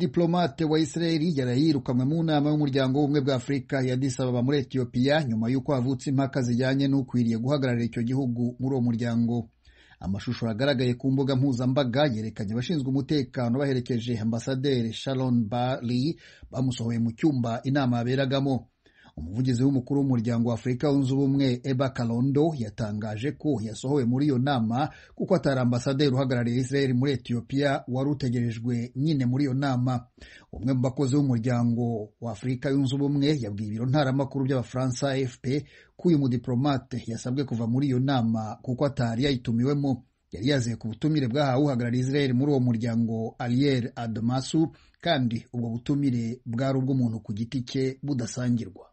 Umudiplomate wa Israeli yaraye yirukanwe mu nama y'Umuryango w'Ubumwe bwa Afurika ya Addis Ababa muri Etiyopiya, nyuma y'uko havutse impaka zijyanye n'ukwiriye guhagararira icyo gihugu muri uwo muryango. Amashusho yagaragaye ku mbuga mpuzambaga yerekanye abashinzwe umutekano baherekeje ambasaderi Sharon Bali, bamusohoye mu cyumba inama yaberagamo. Umuvugizi w'umukuru w'Umuryango wa Afurika Yunze Ubumwe, Eba Kalondo, yatangaje ko yasohowe muri iyo nama kuko atari ambasaderi uhagarariye Israel muri Etiyopiya wari utegerejwe nyine muri iyo nama. Umwe mu bakozi b'Umuryango wa Afurika Yunze Ubumwe yabwiye ibiro ntaramakuru by'Abafaransa AFP ko uyu mudiplomate yasabwe kuva muri iyo nama kuko atari yayitumiwemo. Yari yazeye ku butumire bwahawe uhagarariye Israel muri uwo muryango, Ariel Admasu, kandi ubwo butumire bwari ubw'umuntu ku giti cye budasangirwa.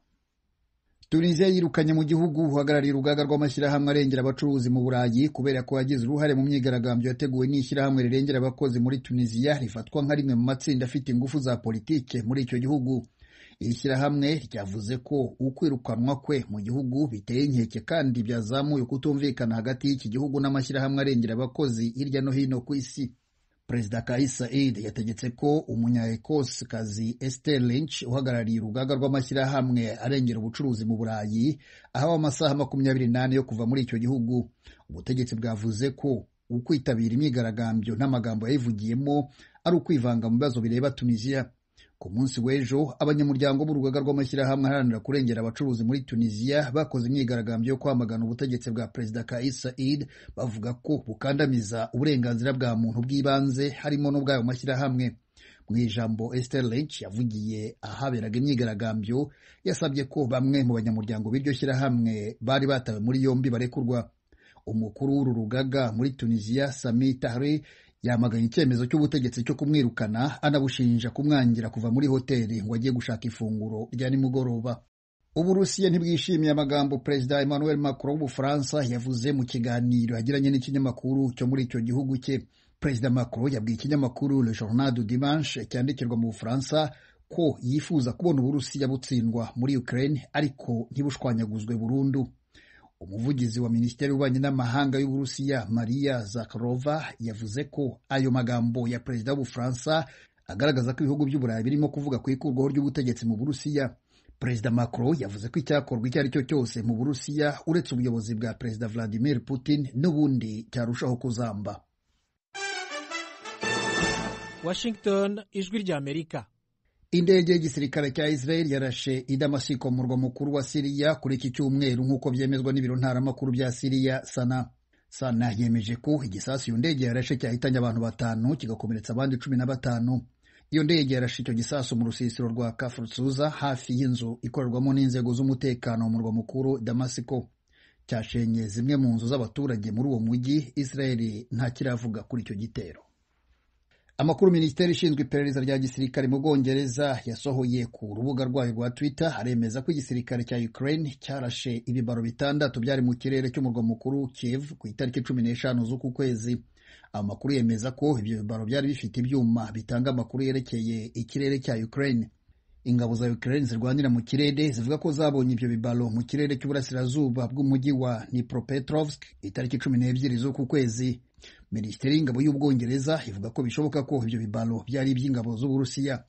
Tunisia yirukanye mu gihugu uhagarariye urugaga rw'amashyirahamwe arengera abacuruzi mu Burayi kubera ko yagize uruhare mu myigaragambyo yateguwe n'ishyirahamwe rirengera abakozi muri Tunisia, rifatwa nka rimwe mu matsinda afite ingufu za politike muri icyo gihugu. Iri shyirahamwe ryavuze ko ukwirukanwa kwe mu gihugu biteye inkeke kandi byazamuye ukutumvikana hagati y'iki gihugu n'amashyirahamwe arengera abakozi hirya no hino ku isi. Perezida Kais Saied yategetse ko Umunya-Ekosekazi Esther Lynch, uhagarariye urugaga rw'amashyirahamwe arengera ubucuruzi mu Burayi, ahawe amasaha 24 yo kuva muri icyo gihugu. Ubutegetsi bwavuze ko ukwitabira imyigaragambyo n'amagambo yayivugiyemo ari ukwivanga mu bibazo bireba Tunisia. Ku munsi w'ejo, abanyamuryango b'urugaga rw'amashyirahamwe aharanira kurengera abacuruzi muri Tunisia bakoze imyigaragambyo yo kwamagana ubutegetsi bwa Perezida Kais Saied, bavuga ko bukandamiza uburenganzira bwa muntu bw'ibanze, harimo n'ubw'ayo mashyirahamwe. Mu ijambo Esther Lynch yavugiye ahaberaga imyigaragambyo, yasabye ko bamwe mu banyamuryango b'iryo shyirahamwe bari batawe muri yombi barekurwa. Umukuru w'uru rugaga muri Tunisia, Sami Tahri, yamaganye icyemezo cy'ubutegetsi cyo kumwirukana, anabushinja kumwangira kuva muri hoteli ngo ajye gushaka ifunguro rya nimugoroba. Uburusiya ntibwishimiye amagambo Perezida Emmanuel Macron w'Ubufaransa yavuze mu kiganiro yagiranye n'ikinyamakuru cyo muri icyo gihugu cye. Perezida Macron yabwiye ikinyamakuru Le Journal du Dimanche cyandikirwa mu Bufaransa ko yifuza kubona Uburusiya butsindwa muri Ukraine, ariko ntibushwanyaguzwe burundu. Umuvugizi wa Minisiteri y'Ububanyi n'Amahanga y'Uburusiya, Maria Zakharova, yavuze ko ayo magambo ya perezida w'Ubufaransa agaragaza ko ibihugu by'Uburayi birimo kuvuga ku ikurwaho ry'ubutegetsi mu Burusiya. Perezida Macron yavuze ko icyakorwa icyo ari cyo cyose mu Burusiya uretse ubuyobozi bwa Perezida Vladimir Putin n'ubundi cyarushaho kuzamba. Washington, Ijwi ry'Amerika. Indege y'igisirikare cya Israel yarashe i Damasiko, murwa mukuru wa Siriya, kuri iki cyumweru, nk'uko byemezwa n'ibiro ntaramakuru bya Siriya Sana. Sana yemeje ko igisasu iyo ndege yarashe cyahitanye abantu batanu, kigakomeretsa abandi 15. Iyo ndege yarashe icyo gisasu mu rusisiro rwa Kafursuza, hafi y'inzu ikorerwamo n'inzego z'umutekano mu murwa mukuru Damasiko. Cyashenye zimwe mu nzu z'abaturage muri uwo mujyi. Israel ntakiravuga kuri icyo gitero. Amakuru minisiteri ishinzwe iperereza rya gisirikare mu Bwongereza yasohoye ku rubuga rwayo rwa Twitter aremeza ko igisirikare cya Ukraine cyarashe ibibaro bitandatu byari mu kirere cy'umurwa mukuru Kiev ku itariki 15 z'uku kwezi. Amakuru yemeza ko ibyo bibaro byari bifite ibyuma bitanga amakuru yerekeye ikirere cya Ukraine. Ingabo za Ukraine zirwanira mu kirere zivuga ko zabonye ibyo bibaro mu kirere cy'uburasirazuba bw'umujyi wa Dnipropetrovsk itariki 12 z'uku kwezi. Minisiteri y'Ingabo y'Ubwongereza ivuga ko bishoboka ko ibyo bibalo byari iby'ingabo z'Uburusiya.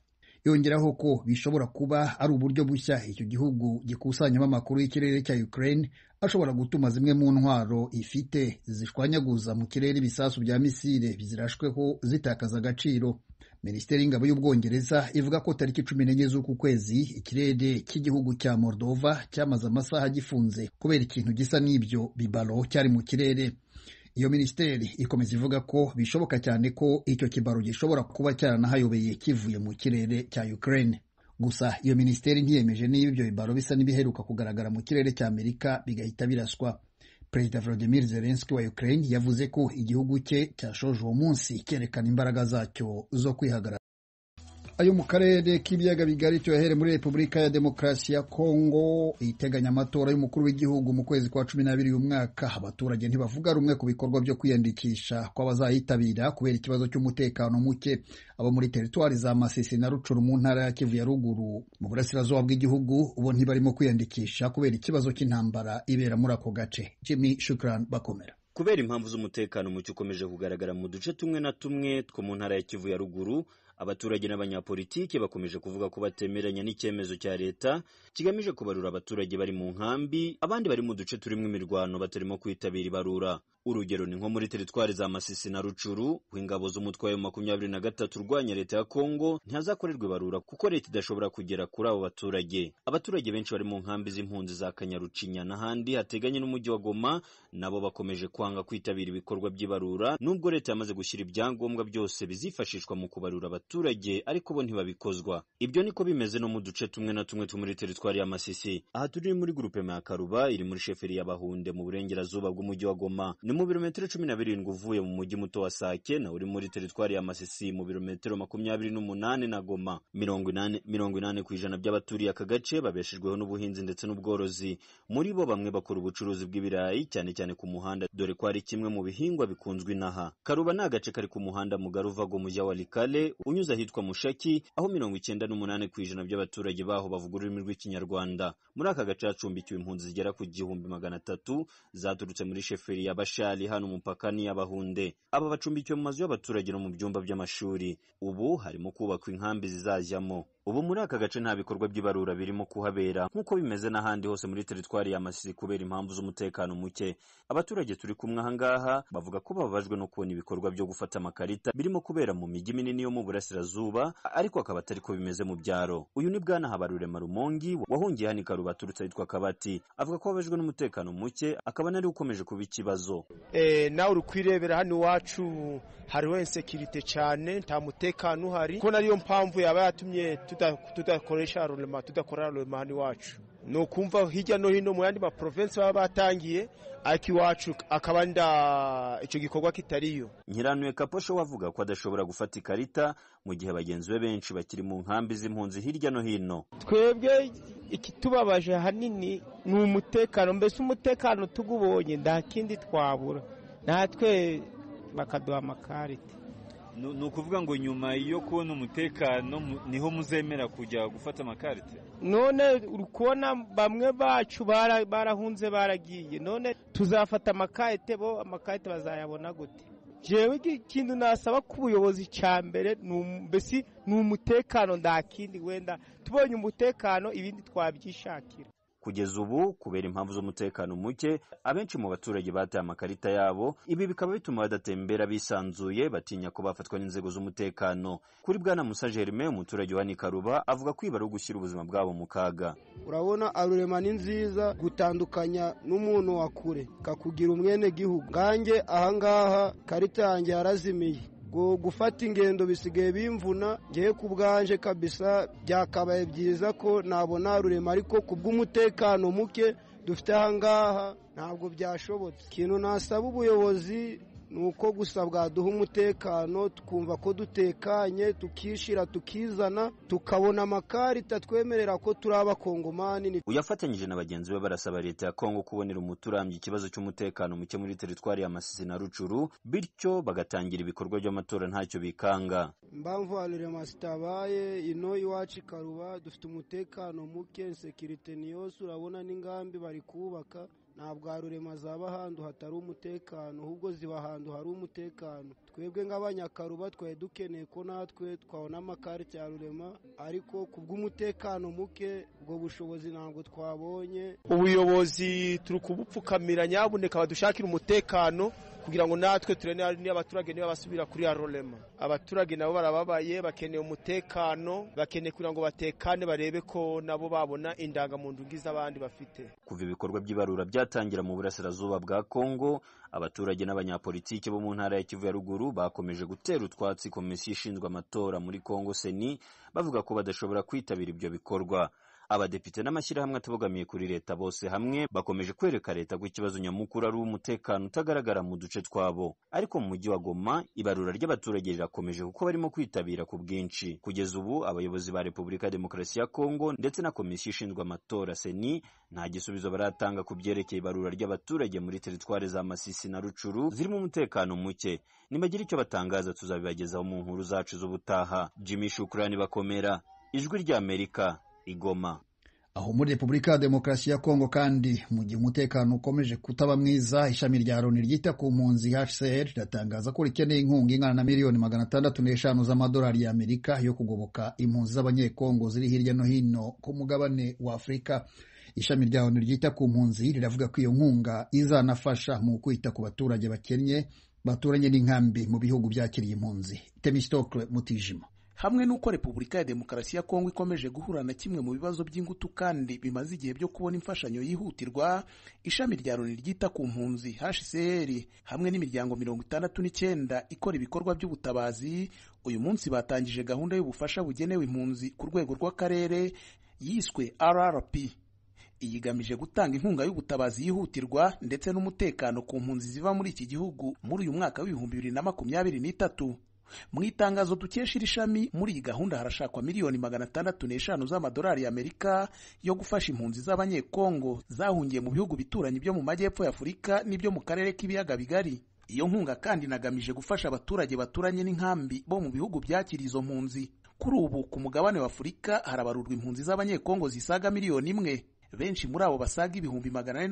Yongeraho ko bishobora kuba ari uburyo bushya icyo gihugu gikusanyamo amakuru y'ikirere cya Ukraine, ashobora gutuma zimwe mu ntwaro ifite zishwanyaguza mu kirere ibisasu bya misile zirashweho zitakaza agaciro. Minisiteri y'Ingabo y'Ubwongereza ivuga ko tariki 14 z'uku kwezi ikirere cy'igihugu cya Moldova cyamaze amasaha gifunze kubera ikintu gisa n'ibyo bibalo cyari mu kirere. Iyo minisiteri ikomeza ivuga ko bishoboka cyane ko icyo kibaro gishobora kuba cyaranahayobeye kivuye mu kirere cya Ukraine. Gusa iyo minisiteri ntiyemeje niba ibyo bibaro bisa n'ibiheruka kugaragara mu kirere cya Amerika bigahita biraswa. Perezida Volodymyr Zelensky wa Ukraine yavuze ko igihugu cye cyashoje uwo munsi cyerekana imbaraga zacyo zo kwihagarara. Ayo mu karere k'ibiyaga bigari tuyahere muri Repubulika ya Demokarasi ya Kongo iteganya amatora y'umukuru w'igihugu mu kwezi kwa 12 uyu mwaka. Abaturage ntibavuga rumwe ku bikorwa byo kwiyandikisha kw'abazayitabira kubera ikibazo cy'umutekano muke. Abo muri teritwari za Masisi na Rucuru mu ntara ya Kivu ya Ruguru mu burasirazuba bw'igihugu ubo ntibarimo kwiyandikisha kubera ikibazo cy'intambara ibera muri ako gace. Jimmy Shukran Bakomera. Kubera impamvu z'umutekano muke ukomeje kugaragara mu duce tumwe na tumwe two mu ntara ya Kivu ya Ruguru, Abaturage n'abanyapolitike bakomeje kuvuga ko batemeranya n'icyemezo cya leta kigamije kubarura abaturage bari mu nkambi, abandi bari mu duce turimo imirwano batarimo kwitabira ibarura. Urugero ni nko muri teritwari za Masisi na Rucuru, aho ingabo z'umutwe wa M23 urwanya leta ya Kongo ntihazakorerwa ibarura kuko leta idashobora kugera kuri abo baturage. Abaturage benshi bari mu nkambi z'impunzi za Kanyarucinya n'ahandi hateganye n'umujyi wa Goma nabo bakomeje kwanga kwitabira ibikorwa by'ibarura, nubwo leta yamaze gushyira ibyangombwa byose bizifashishwa mu kubarura abaturage, ariko bo ntibabikozwa. Ibyo niko bimeze no mu duce tumwe na tumwe two muri teritwari ya Masisi. Aha turi muri grupema ya Karuba iri muri sheferi ya Bahunde mu burengerazuba bw'umujyi wa Goma. Ni mu birometero 17 uvuye mu mujyi muto wa Sake na uri muri teritwari ya Masisi mu birometero 28 na Goma. 80% by'abaturiye aka gace babeshejweho n'ubuhinzi ndetse n'ubworozi. Muri bo bamwe bakora ubucuruzi bw'ibirayi cyane cyane ku muhanda, dore ko ari kimwe mu bihingwa bikunzwe inaha. Karuba ni agace kari ku muhanda mugari uva Goma ujya Walikale unyuze ahitwa Mushaki, aho 98% by'abaturage baho bavuga ururimi rw'Ikinyarwanda. Muri aka gace hacumbikiwe impunzi zigera ku 1300 zaturutse muri sheferi ya Bashali hano umupaka ni y'Abahunde. Aba bacumbikiwe mu mazu y'abaturage no mu byumba by'amashuri. Ubu harimo kubakwa inkambi zizajyamo. Ubu muri aka gace nta bikorwa by'ibarura birimo kuhabera nk'uko bimeze n'ahandi hose muri teritwari ya Masisi kubera impamvu z'umutekano muke. Abaturage turi kumwe aha ngaha bavuga ko bababajwe no kubona ibikorwa byo gufata amakarita birimo kubera mu mijyi minini yo mu burasirazuba, ariko akaba atari ko bimeze mu byaro. Uyu ni Bwana Habarurema Rumongi wahungiye hano i Karuba aturutse ahitwa Kabati, avuga ko babajwe n'umutekano muke akaba nari ukomeje kuba ikibazo. Nawe uri kwirebera hano iwacu hariho insekirite cyane, nta mutekano uhari, ko nariyo mpamvu yaba yatumye tudakoresha rurema, tudakora rurema hano iwacu. Ni ukumva hirya no hino mu yandi ma province baba batangiye, ariko iwacu akaba nda icyo gikorwa kitariyo. Nkiranuye Kaposho wavuga ko adashobora gufata ikarita mu gihe bagenzi be benshi bakiri mu nkambi z'impunzi hirya no hino. Twebwe ikitubabaje ahanini ni umutekano, mbese umutekano tugubonye nta kindi twabura, natwe bakaduha amakarita. Ni ukuvuga ngo nyuma yo kubona umutekano niho muzemera kujya gufata amakarite? None uri kubona bamwe bacu barahunze baragiye, none tuzafata amakarite, bo amakarite bazayabona gute? Jewe ikintu nasaba ku buyobozi cya mbere mbese ni umutekano, nta kindi. Wenda tubonye umutekano ibindi twabyishakira. Kugeza ubu kubera impamvu z'umutekano muke, abenshi mu baturage bataye amakarita yabo. Ibi bikaba bituma badatembera bisanzuye, batinya ko bafatwa n'inzego z'umutekano. Kuri Bwana Musa Germain, umuturage wa Nikaruba, avuga ko ibi ari ugushyira ubuzima bwabo mu kaga. Urabona arurema ni nziza gutandukanya n'umuntu wa kure kakugira umwene gihugu. Ngange ahangaha karita yanjye yarazimiye, gufata ingendo bisigaye bimvuna. Ngiye ku bwanje kabisa byakabaye byiza ko nabona rurema, ariko ku bw'umutekano muke dufite ahangaha ntabwo byashobotse. Ikintu nasaba ubuyobozi ni uko gusa bwaduha umutekano, tukumva ko dutekanye, tukishira tukizana, tukabona amakarita twemerera ko turi abakongomani. Uyafatanyije na bagenzi be barasaba leta ya Kongo kubonera umuti urambye ikibazo cy'umutekano muke muri teritwari ya Masisi na Rucuru, bityo bagatangira ibikorwa by'amatora ntacyo bikanga. Impamvu arurema zitabaye ino iwacu Karuba dufite umutekano muke, sekirite ni yose, urabona n'ingambi bari kubaka. Ntabwo arurema zaba ahantu hatari umutekano, ahubwo ziba ahantu hari umutekano. Twebwe nk'abanyakaruba twari dukeneye ko natwe twabona amakarita ya rurema, ariko ku bw'umutekano muke ubwo bushobozi ntabwo twabonye. Ubuyobozi turi kubupfukamira, nyabuneka badushakira umutekano kugira ngo natwe turene n'abaturage niba basubira kuri ya rurema. Abaturage nabo barababaye, bakeneye umutekano, bakeneye kugira ngo batekane, barebe ko nabo babona indangamuntu nk'iz'abandi bafite. Kuva ibikorwa by'ibarura byatangira mu burasirazuba bwa Kongo, abaturage n'abanyapolitiki bo mu ntara ya Kivu ya ruguru bakomeje gutera utwatsi komisiyo ishinzwe amatora muri Kongo CENI, bavuga ko badashobora kwitabira ibyo bikorwa. Abadepite n'amashyirahamwe atabogamiye kuri leta bose hamwe bakomeje kwereka leta ko ikibazo nyamukuru ari umutekano utagaragara mu duce twabo. Ariko mu mujyi wa Goma ibarura ry'abaturage rirakomeje kuko barimo kwitabira ku bwinshi. Kugeza ubu abayobozi ba Repubulika ya Demokarasi ya Kongo ndetse na komisiyo ishinzwe amatora CENI nta gisubizo baratanga ku byerekeye ibarura ry'abaturage muri teritwari za Masisi na Rucuru zirimo umutekano muke. Nibagira icyo batangaza tuzabibagezaho mu nkuru zacu z'ubutaha. Jimmy Shukrani Bakomera, Ijwi ry'Amerika, Igoma. Aho muri Repubulika ya Demokarasi ya Kongo kandi, mu gihe umutekano ukomeje kutaba mwiza, ishami rya Loni ryita ku mpunzi HCR riratangaza ko rikeneye inkunga ingana na miliyoni 605 z'amadolari y'Amerika yo kugoboka impunzi z'Abanyekongo ziri hirya no hino ku mugabane wa Afurika. Ishami rya Loni ryita ku mpunzi riravuga ko iyo nkunga izanafasha mu kwita ku baturage bakennye baturanye n'inkambi mu bihugu byakiriye impunzi. Temistokle Mutijima. Hamwe n'uko Repubulika ya Demokarasi ya Kongo ikomeje guhura na kimwe mu bibazo by'ingutu kandi bimaze igihe byo kubona imfashanyo yihutirwa, ishami rya Loni ryita ku mpunzi HCR hamwe n'imiryango 69 ikora ibikorwa by'ubutabazi uyu munsi batangije gahunda y'ubufasha bugenewe impunzi ku rwego rw'akarere yiswe RRP. Iyi igamije gutanga inkunga y'ubutabazi yihutirwa ndetse n'umutekano ku mpunzi ziva muri iki gihugu muri uyu mwaka w'2023. Mu itangazo dukesha iri shami, muri iyi gahunda harashakwa miliyoni 605 z'amadolari y'Amerika yo gufasha impunzi z'Abanyekongo zahungiye mu bihugu bituranyi byo mu majyepfo ya Afurika n'ibyo mu karere k'ibiyaga bigari. Iyo nkunga kandi inagamije gufasha abaturage baturanye n'inkambi bo mu bihugu byakiriye izo mpunzi. Kuri ubu ku mugabane wa Afurika harabarurwa impunzi z'Abanyekongo zisaga miliyoni 1. Benshi muri abo basaga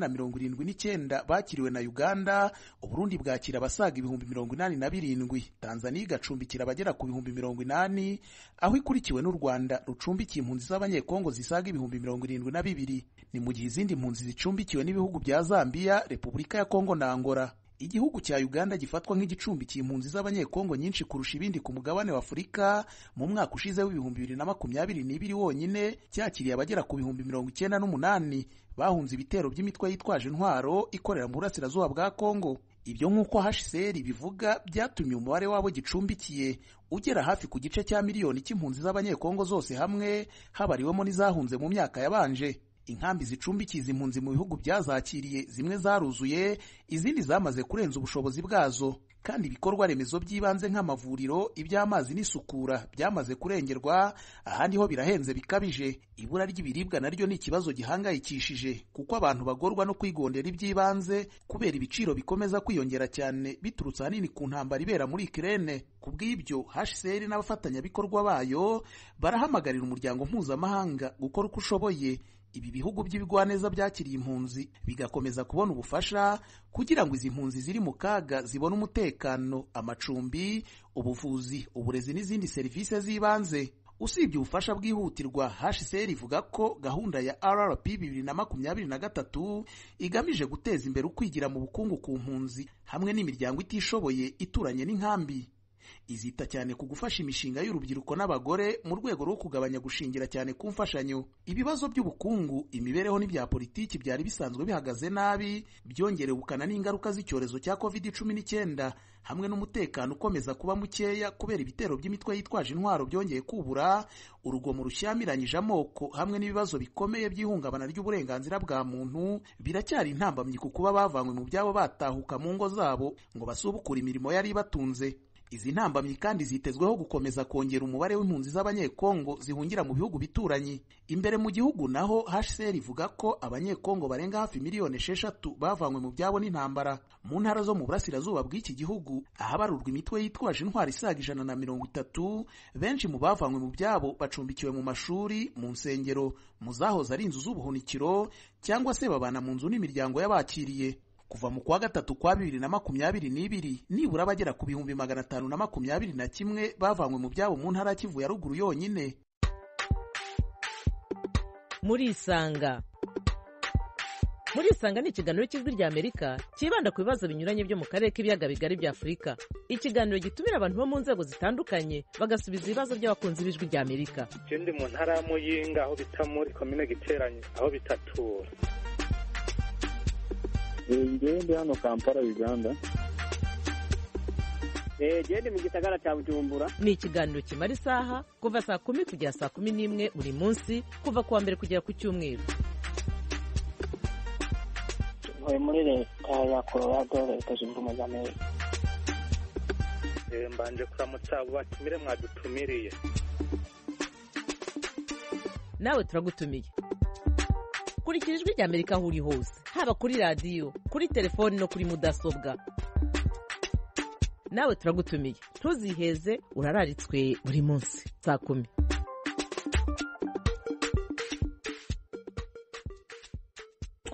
479,000 bakiriwe na Uganda, Uburundi bwakira abasaga 87,000, Tanzania igacumbikira abagera ku 80,000, aho ikurikiwe n'u Rwanda rucumbikiye impunzi z'Abanyekongo zisaga 72,000. Ni mu gihe izindi mpunzi zicumbikiwe n'ibihugu bya Zambia, Repubulika ya Kongo na Angola. Igihugu cya Uganda gifatwa nk'igicumbikiye impunzi z'Abanyekongo nyinshi kurusha ibindi ku mugabane wa Afurika, mu mwaka ushize w'2022 wonyine cyakiriye abagera ku 98,000 bahunze ibitero by'imitwe yitwaje intwaro ikorera mu burasirazuba bwa Kongo. Ibyo nk'uko HCR bivuga byatumye umubare w'abo gicumbikiye ugera hafi ku gice cya miliyoni cy'impunzi z'Abanyekongo zose hamwe, habariwemo n'izahunze mu myaka yabanje. Inkambi zicumbikiye izi mpunzi mu bihugu byazakiriye zimwe zaruzuye, izindi zamaze kurenza ubushobozi bwazo, kandi ibikorwa remezo by'ibanze nk'amavuriro, iby'amazi n'isukura byamaze kurengerwa, ahandi ho birahenze bikabije. Ibura ry'ibiribwa naryo ni ikibazo gihangayikishije, kuko abantu bagorwa no kwigondera iby'ibanze kubera ibiciro bikomeza kwiyongera cyane biturutse ahanini ku ntambara ibera muri Ukraine. Ku bw'ibyo HCR n'abafatanyabikorwa bayo barahamagarira umuryango mpuzamahanga gukora uko ushoboye ibi bihugu by'ibigwaneza byakiriye impunzi bigakomeza kubona ubufasha kugira ngo izi mpunzi ziri mu kaga zibone umutekano, amacumbi, ubuvuzi, uburezi n'izindi serivisi z'ibanze. Usibye ubufasha bwihutirwa, HCR ivuga ko gahunda ya RRP 2023 igamije guteza imbere ukwigira mu bukungu ku mpunzi hamwe n'imiryango itishoboye ituranye n'inkambi. Izita cyane ku gufasha imishinga y'urubyiruko n'abagore mu rwego rwo kugabanya gushingira cyane ku mfashanyo. Ibibazo by'ubukungu, imibereho n'ibya politiki byari bisanzwe bihagaze nabi byongerewe ubukana n'ingaruka z'icyorezo cya COVID-19 hamwe n'umutekano ukomeza kuba mukeya kubera ibitero by'imitwe yitwaje intwaro byongeye kubura, urugomo rushyamiranyije amoko hamwe n'ibibazo bikomeye by'ihungabana ry'uburenganzira bwa muntu biracyari intambamyi ku kuba bavanywe mu byabo batahuka mu ngo zabo ngo basubukure imirimo yari ibatunze. Izi ntambamyi kandi zitezweho gukomeza kongera umubare w'impunzi z'Abanyekongo zihungira mu bihugu bituranyi. Imbere mu gihugu naho HCR ivuga ko Abanyekongo barenga hafi miliyoni 6 bavanywe mu byabo n'intambara. Mu ntara zo mu burasirazuba bw'iki gihugu ahabarurwa imitwe yitwaje intwaro isaga 130, benshi mu bavanywe mu byabo bacumbikiwe mu mashuri, mu nsengero, mu zahoze ari inzu z'ubuhunikiro cyangwa se babana mu nzu n'imiryango y'abakiriye. Kuva mu kwa gatatu kwa 2022 nibura abagera ku 521,000 bavanywe mu byabo mu ntara ya Kivu ya ruguru yonyine. Murisanga. Murisanga ni ikiganiro cy'Ijwi rya Amerika cyibanda ku bibazo binyuranye byo mu karere k'ibiyaga bigari bya Afurika. Ikiganiro gitumira abantu bo mu nzego zitandukanye bagasubiza ibibazo by'abakunzi b'Ijwi rya Amerika. Je ndi mu ntara ya Muyinga aho bita muri komine Giteranye aho bitatura. Njyewe ndi hano Kampala, Uganda. Gende mu gisagara cya Bujumbura. Ni ikiganiro kimara isaha kuva saa 10 kugera saa 11 buri munsi, kuva kuwa mbere kugera ku cyumweru. Ntuye muri leta ya Colorado, Leta Zunze Ubumwe za Amerika. Mbanje kuramutsa abo batumire mwadutumiriye. Nawe turagutumiye. Kurikira Ijwi rya Amerika aho uri hose, haba kuri radiyo, kuri telefoni no kuri mudasobwa. Nawe turagutumiye, ntuziheze, urararitswe buri munsi saa 10.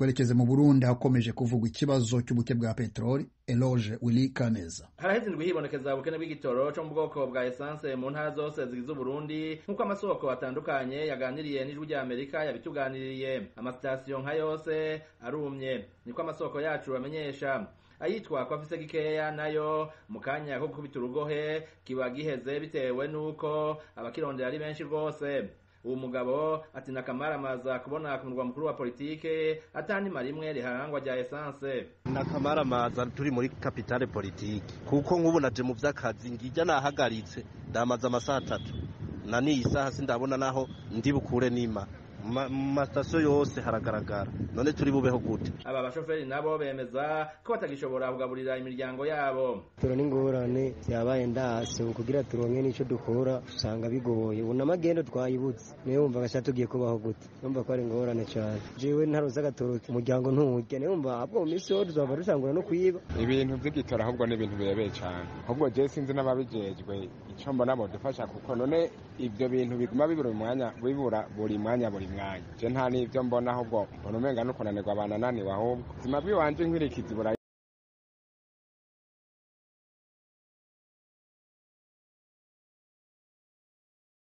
Twerekeze mu Burundi hakomeje kuvugwa ikibazo cy'ubuke bwa peteroli. Eloge Willy Kaneza. Haraheze indwi hibonekeza ubukene bw'igitoro cyo mu bwoko bwa essence mu ntara zose zigize Uburundi, nk'uko amasoko atandukanye yaganiriye n'Ijwi rya Amerika yabituganiriye. Amasitasiyo nka yose arumye, niko amasoko yacu amenyesha. Ayitwa ko afise gikeya nayo mu kanya ko gukubita urugohe kiba giheze, bitewe n'uko abakirondera ari benshi rwose. Uwo mugabo ati nakamaramaza kubona ku murwa mukuru wa politike atandi marimwe riharangwa rya essence. Nakamaramaza turi muri capitale politike, kuko nk'ubu naje mu vy'akazi ngijya nahagaritse ndamaze amasaha 3 na niyi saha sindabona naho ndi bukure nima mu masitasiyo yose haragaragara, none turi bubeho gute? Aba bashoferi nabo bemeza ko batagishobora kugaburira imiryango yabo. Turo n'ingorane byabaye ndase kugira turonke n'ico dukora usanga bigoye, ubu n'amagendo twayibutse, niyo wumva gasha tugiye kubaho gute? Numva ko ari ingorane cyane. Jewe ntaroza agatoro, umuryango ntuwurya, niyo wumva ahubwo mu minsi yose tuzava dutangura no kwiba. Ibintu vy'igitoro ahubwo ni ibintu birebeye cyane, ahubwo jewe sinzi n'ababijejwe ico mbona bodufasha, kuko none ivyo bintu biguma bibura umwanya, bibura buri mwanya buri mwanya. Je nta n'ivyo mbona, ahubwo mbona umenga no kunanirwa, banananiwe ahubwo. Ubuzima bw'iwanje nkwirikiza.